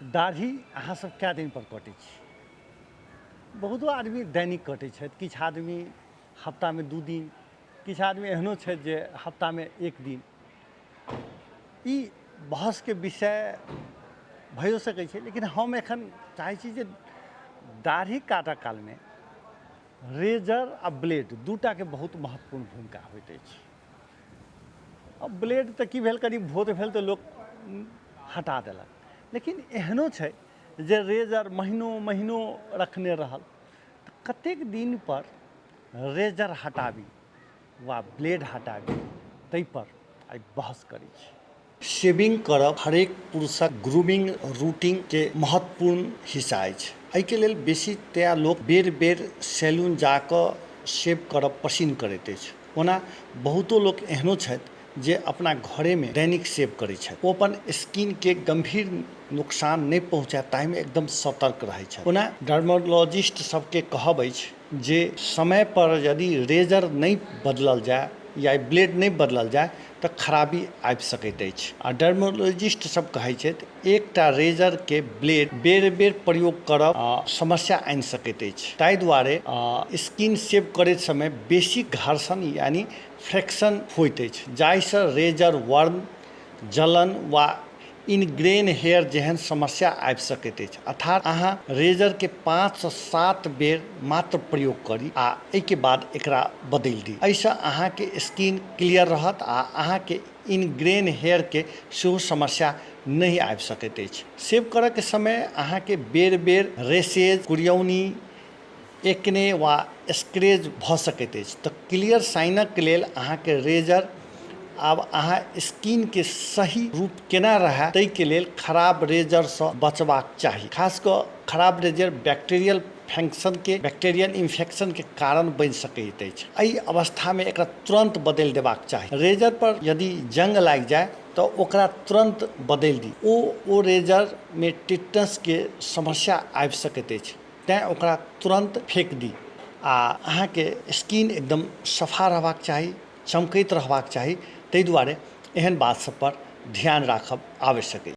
दाढ़ी अहाँ सब कए दिन पर कटै छी? बहुतो आदमी दैनिक कटै छथि, किछु आदमी हफ्तामे 2 दिन, किछु आदमी एहनो छथि जे हफ्तामे 1 दिन। ई बहसके विषय भइयो सकै छै, लेकिन हम एखन चाहै छी जे दाढ़ी काटऽ कालमे रेजर आ ब्लेड दूटाके बहुत महत्वपूर्ण भूमिका होइत अछि। आ ब्लेड तऽ की भेल, कनि भोथ भेल तऽ लोक हटा देलक, लेकिन एहनो छै जे रेजर महीनो महीनो रखने रहल। तऽ कतेक दिनपर रेजर हटाबी वा ब्लेड हटाबी, ताहिपर आइ बहस करै छी। शेविंग करब हरेक पुरुषक ग्रूमिंग रूटीनके महत्वपूर्ण हिस्सा अछि। एहिके लेल बेसीतया लोक बेर-बेर सैलून जा कऽ शेव करब पसिन करैत अछि। ओना बहुतो लोक एहनो छथि जे अपना घरेमे दैनिक शेव करैत छथि। ओ अपन स्किनके गंभीर नुकसान नहि पहुँचय ताहिमे एकदम सतर्क रहैत छथि। ओना डर्मोलॉजिस्ट सभके कहब अछि जे समय पर यदि रेजर नहि बदलल जाय या ब्लेड नहि बदलल जाय तऽ खराबी आबि सकैत अछि। आ डर्मोलॉजिस्ट सब कहै छथि एकटा रेजरके ब्लेड बेर-बेर प्रयोग करब समस्या आनि सकैत अछि। ताहि दुआरे स्किन शेव करैत समय बेसी घर्षण यानी फ्रिक्शन होइत अछि, जाहिसँ रेजर वर्न, जलन वा इनग्रेन हेयर जेहन समस्या आबि सकैत अछि। अर्थात अहाँ रेजरके 5 सँ 7 बेर मात्र प्रयोग करी आ एहिके बाद एकरा बदलि दी। एहिसँ अहाँके स्किन क्लियर रहत आ अहाँके इनग्रेन हेयरके सेहो समस्या नहि आबि सकैत अछि। शेव करऽके समय अहाँके बेर-बेर रेसेज, कुरियौनी, एकने वा स्क्रेच भऽ सकैत अछि। तऽ क्लियर साइनक लेल अहाँके रेजर आब अहाँ स्किनके सही रूप केना रहए ताहिके लेल खराब रेजरसँ बचबाक चाही। खास कऽ खराब रेजर बैक्टीरियल फंक्शनके बैक्टीरियल इन्फेक्शनके कारण बनि सकैत अछि। एहि अवस्थामे एकरा तुरन्त बदलि देबाक चाही। रेजर पर यदि जंग लागि जाय तऽ ओकरा तुरन्त बदलि दी। ओ रेजरमे टिटनसके समस्या आबि सकैत अछि, तैँ ओकरा तुरन्त फेक दी। आ अहाँके स्किन एकदम सफा रहबाक चाही, चमकैत रहबाक चाही, ताहि दुआरे एहन बात सब पर ध्यान राखब आवश्यक अछि।